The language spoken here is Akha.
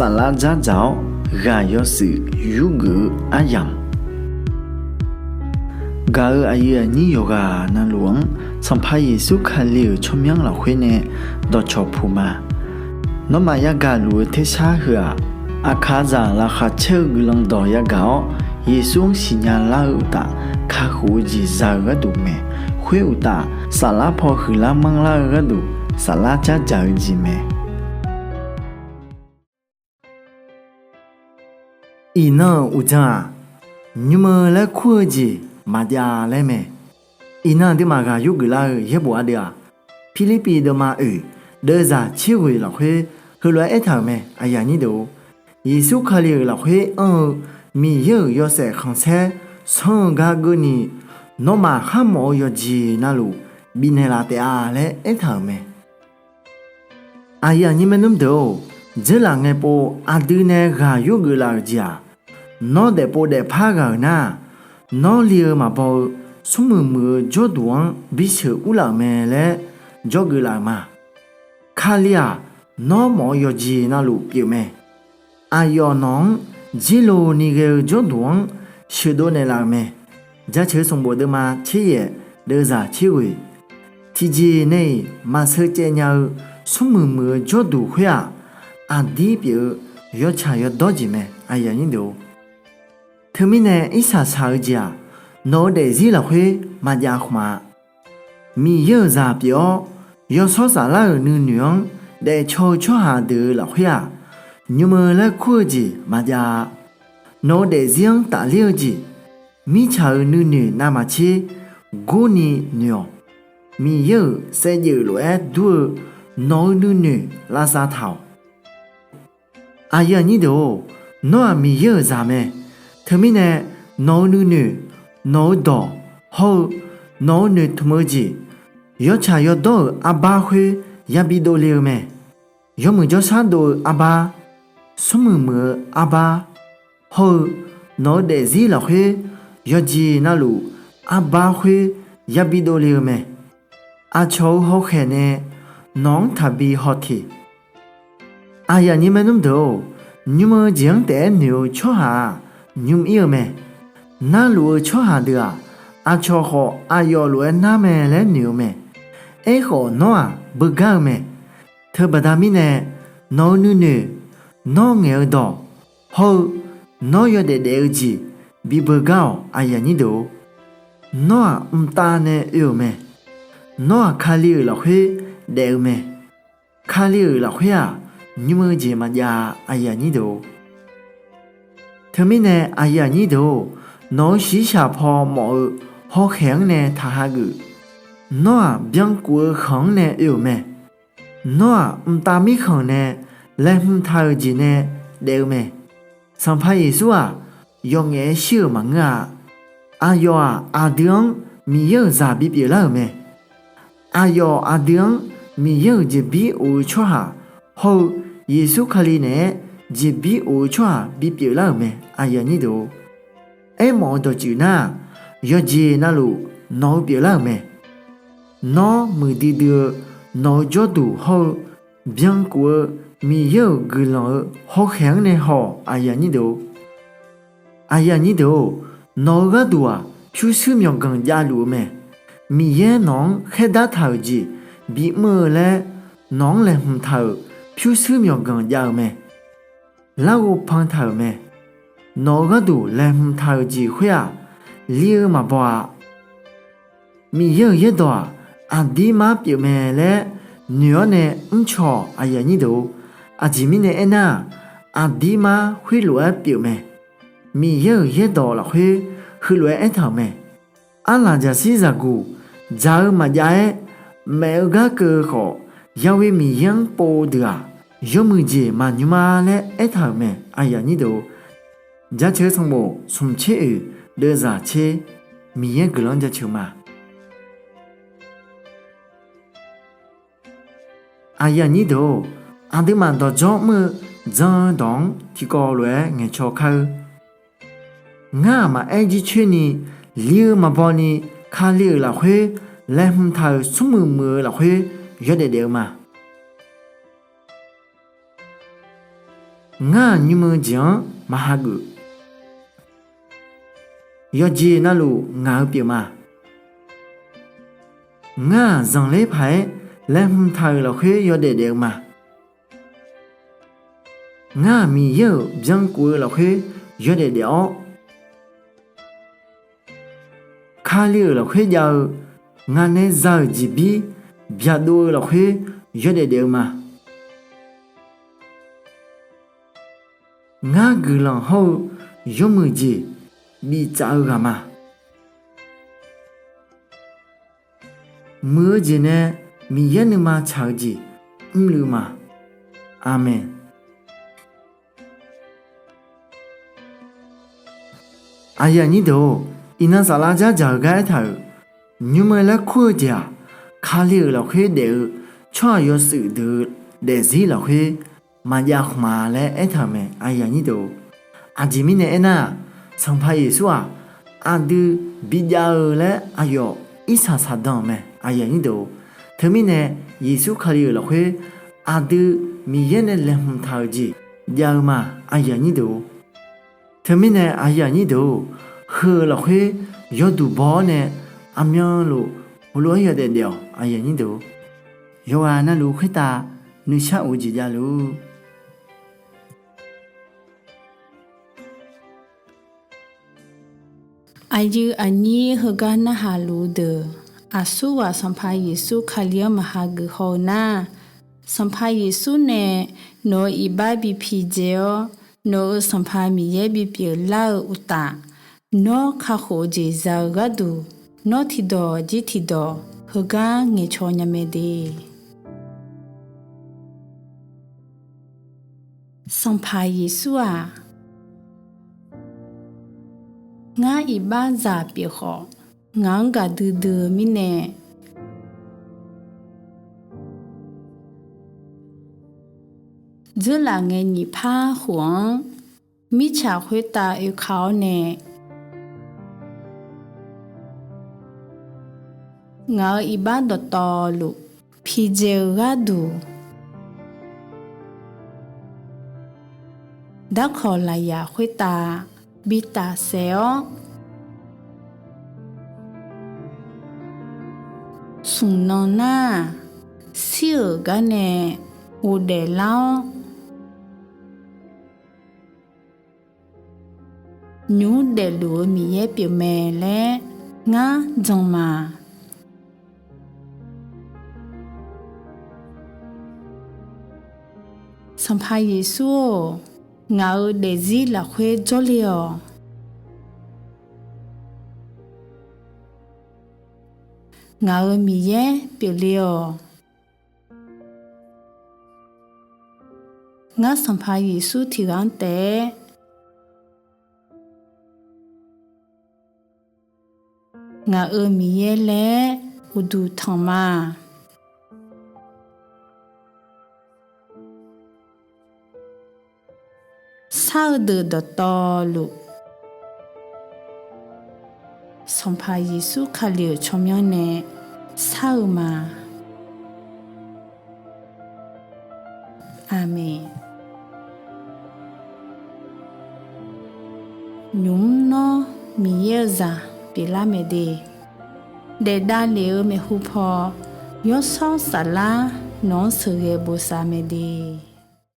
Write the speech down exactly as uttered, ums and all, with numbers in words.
Saflar dzardzaq-awr ghaq yawshuif yurgeuf-eu aryamq, gaq-euq aqyuif aqnyir yawqghaq navluf-anr Sanqpaq Yeqsur Kali-euq tsawrmyanr lafkhoer nae dawqcawq puq ma. Nawmaf yagaq luf-eu tersar heu-aq, aqkaqzaq laqkhaq caer-eu guiqlanq dawq yagaq-awr, Yeqsur-anr siqnya lar-eu uqtaf, kakhof-eu jeq za-eu gharduq mae. Khoer uqtaf, saflar paw huiqlar manrlar-eu gharduq, saflar dzardzaq-eu jeq mae. Iqnan-euq uqdzan-aq, nymr-eu laer kur-eu jeq maqjav laer mae. Iqnan aqduimaf ghaq yurgeuf lar-eu yaerbof ardeuv-aq, Pirlirpiv deuvma oeq deuvzaq tserghoeq lafkhoer heulof-aer aertaq-euq mae. Yeqsur Kali-euq lafkhoer anr-eu Miqyaer-euq yawshaef khanqsaer sanr-eu gar geurni, nawmaf kharmawf-eu yawqjeq navluf bifnaeq laf taef-a laer aertaq-euq mae. Aqyuif aqnyir maernmr deuq-or, dzeurlaf ngaepov aqdui nae ghaq yurgeuf laf-euq jeq-aq, nawr daefpov daefpar ghaq-euq nar-aq, nawr li-eu maqbaw-eu smrmuiq muiq-eu jawrduq-anr bisheuq urlaf-euq mae laer jawrgeuf laf-euq ma. Kali-aq, nawr mawf-eu yawqjeq navluf pyeufmae. Aqyawf nawq-anr jirlov ni ghae-eu jawrduq-anr sheuqdov naeqlaf-euq mae. Jaceuq sanqbof deuvma tseryaef deuvzaq tserghoeq, tiqjeq nae-iq maqsheu caev nya-eu smrmuiq muiq-eu jawrduq khoer-aq, aqdir pyeuf-eu yawtsaq yawdawr jeq mae. Teumirnae irsaq saq-eu jeq-aq, nawq-eu daefzir lafkhoer maqjav khmq-a. Miqyaer-euq zaq pyeuf-awr, yawshawr saflar-euq nuinoeq-anr daefcaw-eu tsawrhaq deuq-eu lafkhoer-aq, nymr-eu laer kur-eu jeq maqjav-a. Nawq-eu daefzir-anr tafler-eu jeq, mirtsaq-euq nuinoeq navmaqtser gurni noeq-awq. Miqyaer-euq saevdzeuf lof-aer dur-eu nawq-eu nuinoeq lavsav taq-awq. Aqyuif aqnyir deuq-or, nawr-aq Miqyaer-euq zaq mae. Teumirnae nawq-eu nuinoeq, nawq-eu dawq hawr-eu nawq-eu noeqtmq-eu jeq, yawtsaq yawdawr-euq arbar khoer yabi dovle-eu mae. Yawmuiq jawrshar dov-eu arbar, smrmuiq muiq-eu arbar hawr-eu nawq-eu daefzir lafkhoer yawqjeq navluf arbar khoer yabi dovle-eu mae. Aqcawq-eu hawkhaeq nae nawq-anr taqbi hawteq. Aqyuif aqnyir maernmr deuq-or, nymr-eu jeq-anr taef-aer noeq-eu tsawrhaq-aq, nymr ir-eu mae. Narluf-eu tsawrhaq deuq-aq, aqcawq khawf aqyawf lof-aer nar mae laer noeq-eu mae. Aerkhawf nawr-aq beugar-eu mae. Teubaqda mirnae nawq-eu nuinoeq, nawr ngaeq-eu dawq hawr-eu nawr yawdaef daef-eu jeq bibeugar-awq. Nawr-aq mqtav nae oe-euq mae. Nawr-aq Kali-euq lafkhoer daef-eu mae. Kali-euq lafkhoer-aq, nymr-eu jeq maqjav-a. Teumirnae aqyuif aqnyir deuq-or, nawq-eu shiqshaq paw mawf-eu hawkhaeq-anr nae taqha geuf. Nawr-aq byankuf-eu khanq-anr nae oe-euq mae. Nawr-aq mqtav mirkhanq nae laeqhmq taq-euq jeq nae daef-eu mae. Sanqpaq Yeqsur-aq yawf ngaef-aer shir-euq maqngeur-a. Aqyawf-aq aqdui-anr Miqyaer-euq zaq bipyeuf lar-euq mae. Aqyawf aqdui-anr Miqyaer-euq jeqbir of-eu tsawrhaq hawr-eu Yeqsur Kali naeq-aer jeqbir of-eu tsawrhaq bipyeuf lar-euq mae. Aermawf-eu dawqtsuif nar-aq, yawqjeq navluf nawq-eu pyeuflar-euq mae. Nawr muiqdui dui-eu nawq-eu jawrduq hawr-eu byankuf-eu Miqyaer-euq guiqlanq-eu hawkhaeq-anr nae haw-awq. Nawq-eu gharduq-aq pyurshuir myawqganq javluf-eu mae. Miqyaer nawq-anr khaerdar taq-euq jeq bimr-eu laer nawq-anr laeqhmq taq-euq pyurshuir myawqganq jav-eu mae. Larghov pan taq-euq mae. Nawq-eu gharduq laeqhmq taq-euq jeq khoer-aq, li-eu maqbaw-a. Miqyaer-euq yaerdawq-aq, aqdirmar pyeufmae laer noeq-awr nae mrcaw-awq. Aqjeq mirnae aernar-aq, aqdirmar khoerlof-aer pyeufmae. Miqyaer-euq yaerdawq lafkhoer heulof-aer aertaq-euq mae. Arlaqjaqshir zaqguq dzaq-eu maqjav-aer, maef-eu gar keuv-eu khawf, Ya'we Miqyaer-anr pov-eu deuq-aq, yawmuiq jeq maqnymr-a laer aertaq-euq mae. Jaceuq sanqbof smq tser oeq deuvzaq tser, Miqyaer guiqlanq-anr jaceuq ma. Aqyuif aqnyir deuq-or, aqduimaf dawqdzawr mr-eu jan-eu dawq-anr tiqkawv lof-aer ngaeqcaw kar-eur. Ngar-aq maqaer jircoer-ni, li-eu maqbaw ni, Kali-euq lafkhoer laeqhmq taq-euq smrmuiq muiq-eu lafkhoer yawdaef daef-eu ma. Ngar-aq nymr-eu jeq-anr maq hageuf. Yawqjeq navluf ngaq-eu pyeuf ma. Ngar-aq zanqler paq-aer laeqhmq taq-euq lafkhoer yawdaef daef-eu ma. Ngar-aq Miqyaer-euq byankuf-eu lafkhoer yawdaef daef-awr, Kali-euq lafkhoer jav-eu ngaq nae za-euq jeqbir byaqdov-eu lafkhoer yawdaef daef-eu ma. Ngar guiqlanq hawr-eu yawmuiq jeq biftsaf-eu ghaq ma. Muiq-eu jeq nae Miqyaer nuima tsaq-eu jeq mrluiv ma. Aqmeq. Aqyuif aqnyir deuq-or, iqnan saflar dzardzaq-eu gar aertaq-euq, nymr-eu laer kur-eu jeq-aq, Kali-euq lafkhoer daef-eu tsawrhaq yawshuif deuq-eu daefzir lafkhoer maqjav khmq-a laer aertaq-euq mae. Aqjeq mirnae aernar-aq, Sanqpaq Yeqsur-aq, aqdui bijav-eu laer aqyawf irsaq saqdan-euq mae. Teumirnae Yeqsur Kali-euq lafkhoer aqdui Miqyaer nae laeqhmq taq-euq jeq jav-eu ma. Teumirnae aqyuif aqnyir deuq-or, heu-euq lafkhoer yawduq baw-awr nae aqmyanluf heulof-aer yawdaef daef-awq. Yawqghaq navluf khoertav nuishar of-eu jeq javluf. Aqyuif aqnyir heugar narhaq luf-eu deuq, aqsurghaq Sanqpaq Yeqsur Kali-anr maqhageuf haw-eu nar, Sanqpaq Yeqsur nae nawq-euq iqbax bi pidzae-awr, nawq-euq Sanqpaq Miqyaer bipyeuf lar-eu uqtaf, nawr kakhof-eu jeq za-eu gharduq, nawr tiqdawq jir tiqdawq heugar ngaeqcaw nya mae de. Sanqpaq Yeqsur-aq, ngar iqbaxzaq pyeuf khawf, ngaq-anr gaqdui dui-eu mirnae, dzeurlaf ngae nyiq par khof-anr mirtsaq khoertav oeka-awr nae, ngaq-euq iqbax dawqtawvluf pidzae-eu gharduq, darkawq lafyaq khoertav bi tafsaef-awr, smq nan nar-aq, shir-euq gar nae ghofdaef lar-awr, nymq mr daefluf-eu Miqyaer pyeufmae laer ngar jan ma. Sanqpaq Yeqsur-or, ngaq-euq daefzir lafkhoer jawrle-awq. Ngaq-euq Miqyaer pyeufle-awq. Ngar Sanqpaq Yeqsur tiqghaq-anr taef-aer ngaq-euq Miqyaer laer uqduq tanq ma. Shar-eu deuq dawqtawvluf, Sanqpaq Yeqsur Kali-euq tsawrmyanr nae shar-eu ma. Aqmeq. Nymq mr nawr Miqyaer-eu zaq pyeuflar mae de, daef davlef-eu maeqhu paw, Yawshawr Saflar nawq-anr sheuqghae bosav mae de.